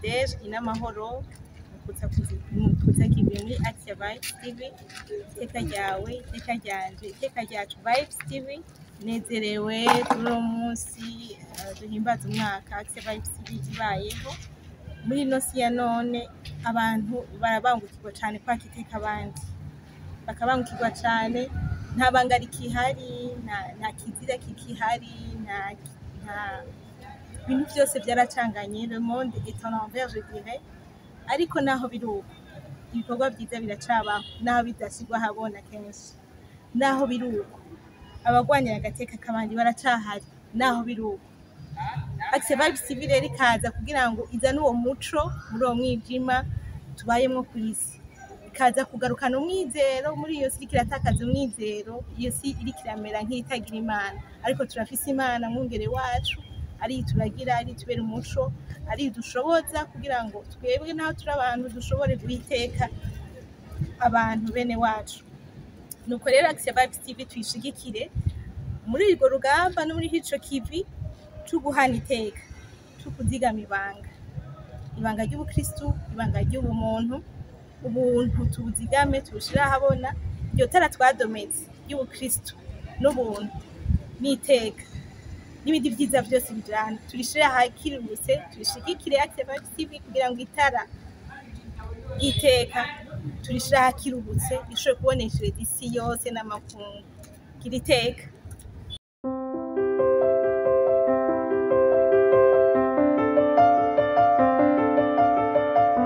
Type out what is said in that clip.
Nadege Inamahoro mukuza kivi muri Axia Vibes TV. Iteka ryawe, iteka ryanje, iteka ryacu Vibes TV. Nezerewe kuri uno munsi duhimbaza umwaka Axia Vibes TV ibayeho. Muri ino si ya none abantu barabangukirwa cane kwaka iteka abandi, bakabangukirwa cane. Nta banga rikihari, nta kizira kikihari, nta bintu byose byaracanganye. Le monde est en envers, je dirais. Ariko naho biri uko, ibikorwa byiza biracabaho naho bidashyirwa ahabona kenshi. Naho biri uko, abagwanira agateka k'abandi baracahari. Naho biri uko, Axia Vibes TV rero ikaza kugira ngo izane uwo muco muri uwo mwijima tubayemwo ku isi, ikaza kugarukana umwizero muri iyo si iriko iratakaza umwizero, iyo si iriko iramera nk'iyitagira Imana. Ariko turafise Imana mwungere wacu, ariyo ituragira, ariyo itubera umuco, ariyo idushoboza kugira ngo twebwe naho turi abantu dushobore guha abantu bene wacu. Nuko rero Axia Vibes TV tuyishigikire muri urwo rugamba no muri ico kivi co guhana iteka, co kuzigama ibanga, ibanga ry'ubukristu, ibanga ry'ubumuntu. Ubuntu tubuzigame, tubushire ahabona. Iryo tara twadometse ry'ubukristu n'ubuntu n'iteka n'ibindi vyiza vyose bijana, turishire ahakirurutse, turishigikire Axia Vibes TV kugira ngo itara ry'iteka turishire ahakirurutse, rishobore kuboneshereza isi yose n'amakungu. Gira iteka.